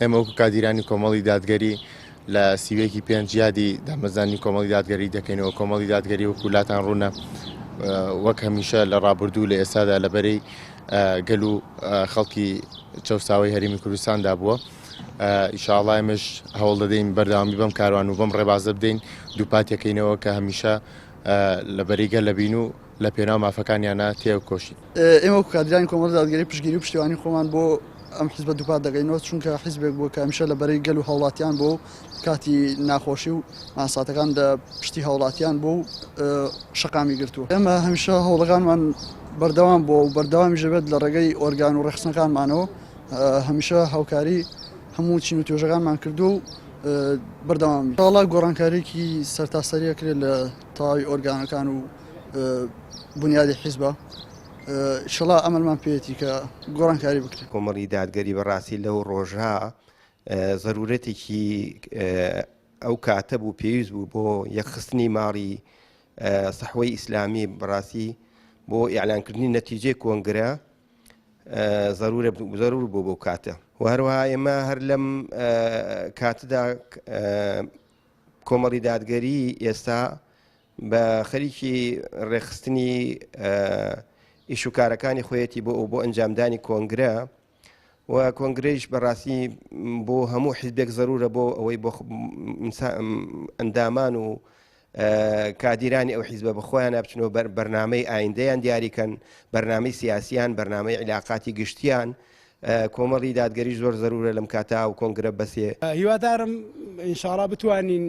ئێمە وەکو کادیرانی کۆمەڵی دادگەری لە 31 پێنج یادی دامەزرانی کۆمەڵی دادگەری دەکەینەوە. کۆمەڵی دادگەری وەکو لاتان ڕوونە وەک هەمیشە لە ڕابردوو لە ئێستادا لە بەرەی گەل و خەڵکی چەوساوەی هەرێمی کوردستاندا بووە. ئیشاڵا ئێمەش هەوڵ دەدەین بەردەوامی بەم کاروان و بەم ڕێبازە بدەین، دووپاتەکەینەوە کە هەمیشە لە بەرەی گەل لەبین و لە پێناو مافەکانیانە تێبکۆشین. ئێمە وەکو کادیرانی کۆمەڵی دادگەری پشتگیری و پشتیوانی خۆمان بۆ ئەم حیزبە دووپات دەکەینەوە، چونکە حیزبێک بووە کە هەمیشە لە بەرەی گەل و هاوڵاتیان بووە و کاتی ناخۆشی و ماساتەکان لە پشتی هاوڵاتیان بووە و شەقامی گرتووە. ئێمە هەمیشە هەوڵەکانمان بەردەوام بووە و بەردەوامیش دەبێت لە ڕێگەی ئۆرگان و ڕێکخستنەکانمانەوە هەمیشە هاوکاری هەموو چین و توێژەکانمان کردووە و بەردەوام بین. ئینشاڵڵا گۆڕانکارییەکی سەرتاسەری ئەکرێت لە تەواوی ئۆرگانەکان و بونیادی حیزبە ئیشەڵا ئەمەلمان پێیەتی کە گۆڕانکاری بکرێت. کۆمەڵی دادگەری بەڕاستی لەو ڕۆژە زەرورەتێکی ئەو کاتە بوو پێویست بوو بۆ یەکخستنی ماڵی سەحوەی ئیسلامی بەڕاستی بۆ ئیعلانکردنی نەتیجەی کۆنگرە زەرورە زەرور بوو بۆ کاتە و هەروەها ئێمە هەر لەم کاتدا کۆمەڵی دادگەری ئێستا بە خەریکی ڕێکخستنی ئیش و کارەکانی خۆیەتی بۆ ئەو بۆ ئەنجامدانی کۆنگرە و کۆنگرەیش بەڕاستی بۆ هەموو حیزبێک زەرورە بۆ ئەوەی بۆ ئەندامان و کادیرانی ئەو حیزبە بە خۆیان بچنەوە بەر بەرنامەی ئایندەیان دیاریکەن بەرنامەی سیاسیان بەرنامەی عیلاقاتی گشتیان کۆمەڵی دادگەریش زۆر زەرورە لەم کاتە و کۆنگرە بەسێ. هیوادارم ان شاءاللە بتوانین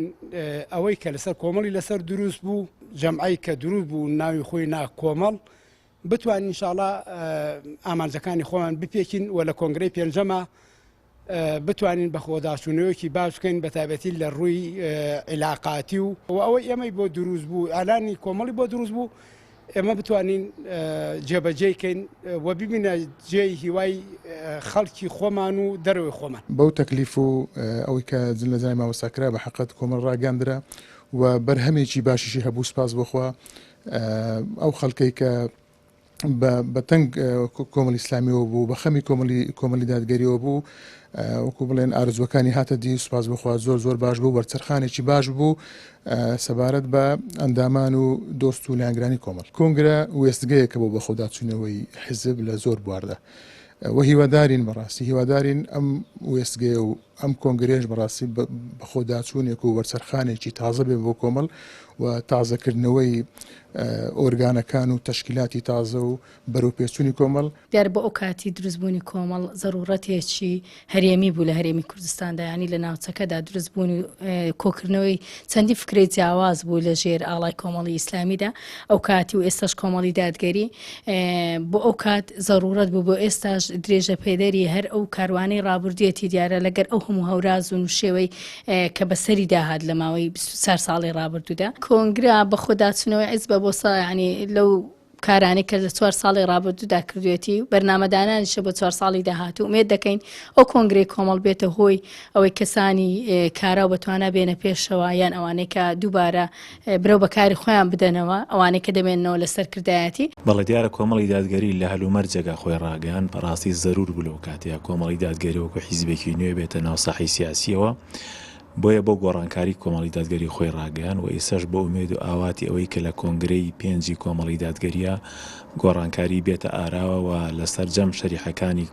ئەوەی کە لەسەر کۆمەڵی لەسەر دروست بوو جەمعەی کە دروست بوو ناوی خۆی نا کۆمەڵ بتوانین ان شاءاللە ئامانجەکانی خۆمان بپێکین و لە کۆنگرەی پێنجەما بتوانین بەخۆداچوونەوەیەکی باش بکەین بەتایبەتی لە ڕووی عیلاقاتی و ئەوەی ئێمەی بۆ دروست بوو ئالانی کۆمەڵی بۆ دروست بوو ئێمە بتوانین جێبەجێی کەین و ببینە جێی هیوای خەڵکی خۆمان و دەرەوەی خۆمان. بەو تەکلیف و ئەوەی کە لە جەنابی مامۆستا کرا بە حەقت کۆمەڵ ڕاگەیاندرا و بەرهەمێکی باشیشی هەبوو سوپاس بۆ خوا ئەو خەڵکەی کە بە تەنگ کۆمەڵی ئیسلامیەوە بوو بە خەمی کۆمەڵی کۆمەڵی دادگەریەوە بوو وەکو بڵێن ئارزوەکانی هاتە دی سوپاس بخوا زۆر زۆر باش بوو وەرچەرخانێکی باش بوو سەبارەت بە ئەندامان و دۆست و لایەنگرانی کۆمەڵ. کۆنگرە وێستگەیەکە بۆ بەخۆداچوونەوەی حیزب لە زۆر بواردا و هیوادارین بەڕاستی هیوادارین ئەم وێستگەیە و ئەم کۆنگرەیەش بەڕاستی بەخۆداچوونێک و وەرچەرخانێکی تازە بێ بۆ کۆمەڵ و تازەکردنەوەی ئۆرگانەکان و تەشکیلاتی تازە و بەرەوپێشچوونی کۆمەڵ. دیارە بۆ ئەو کاتی دروستبوونی کۆمەڵ زەروڕەتێکی هەرێمی بوو لە هەرێمی کوردستاندا یانی لە ناوچەکەدا دروستبوون و کۆکردنەوەی چەندی فکرەی جیاواز بوو لە ژێر ئاڵای کۆمەڵی ئیسلامیدا ئەو کاتی و ئێستاش کۆمەڵی دادگەری بۆ ئەو کات زەروڕەت بوو بۆ ئێستاش درێژە پێدەری هەر ئەو کاروانەی ڕابردوویەتی دیارە لەگەر ئەو هەموو هەوراز و نشێوەی کە بەسەری داهات لە ماوەی 24 ساڵی ڕابردوودا کۆنگرە بەخۆداچوونەوەی حیزبە بۆ سا یانی لەو کارانەی کە لە چوار ساڵی ڕابردوودا کردوێتی و بەرنامەدانانیشە بۆ چوار ساڵی داهاتوو ئومێد دەکەین ئەو کۆنگرەی کۆمەڵ بێتە هۆی ئەوەی کەسانی کارا و بەتوانا بێنە پێشەوە یان ئەوانەی کە دووبارە برەو بە کاری خۆیان بدەنەوە ئەوانەی کە دەمێننەوە لە سەرکردایەتی. بەڵێ دیارە کۆمەڵی دادگەری لە هەلومەرجێکا خۆی ڕاگەیاند بەڕاستی زەرور بوو لەو کاتەیا کۆمەڵی دادگەری وەکو حیزبێکی نوێ بێتە ناو ساحەی سیاسیەوە بۆیە بۆ گۆڕانکاری کۆمەڵی دادگەری خۆی ڕاگەیاند و ئیستاش بە ئومێد و ئاواتی ئەوەی کە لە کۆنگرەی پێنجی کۆمەڵی دادگەرییا گۆڕانکاری بێتە ئاراوە و لە سەرجەم شەریحەکانی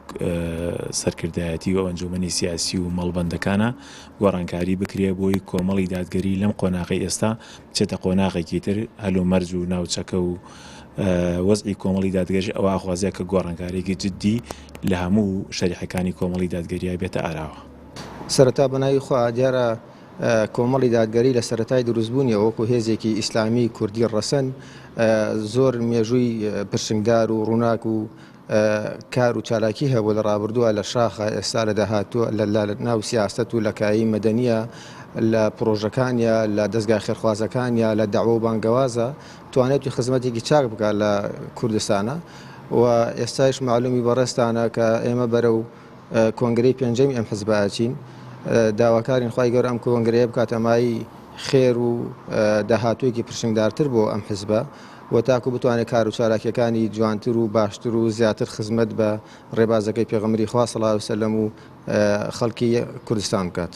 سەرکردایەتی و ئەنجومەنی سیاسی و مەڵبەندەکانا گۆڕانکاری بکرێ بۆی کۆمەڵی دادگەری لەم قۆناغەی ئێستا بچێتە قۆناغێکی تر هەلومەرج و ناوچەکە و وەزعی کۆمەڵی دادگەریش ئەوە ئەخوازێ کە گۆڕانکارییەکی جدی لە هەموو شەریحەکانی کۆمەڵی دادگەرییا بێتە ئاراوە. سەرەتا بە ناوی خوا، دیارە کۆمەڵی دادگەری لە سەرەتای دروستبوونیەوە وەکو هێزێکی ئیسلامی کوردی ڕەسەن زۆر مێژووی پرشنگدار و ڕووناک و کار و چالاکی هەبوو لە ڕابردووە لە شاخە ئێستا لە داهاتووە لە ناو سیاسەت و لە کایەی مەدەنیە لە پرۆژەکانیا لە دەزگا خێرخوازەکانیا لە دەعوە و بانگەوازە توانێتی خزمەتێکی چاک بکات لە کوردستانە و ئێستایش مەعلومی بەڕێزتانە کە ئێمە بەرەو کۆنگرەی پێنجەمی ئەم حزبە ئەچین، داواکارین خوای گەورە ئەم کۆنگرەیە بکاتە مایەی خێر و داهاتوویەکی پرشنگدارتر بۆ ئەم حزبە و. و تاکو بتوانێت کار و چالاکیەکانی جوانتر و باشتر و زیاتر خزمەت بە ڕێبازەکەی پێغەمبەری خوا صلی اللە علیە وسلم و خەڵکی کوردستان بکات.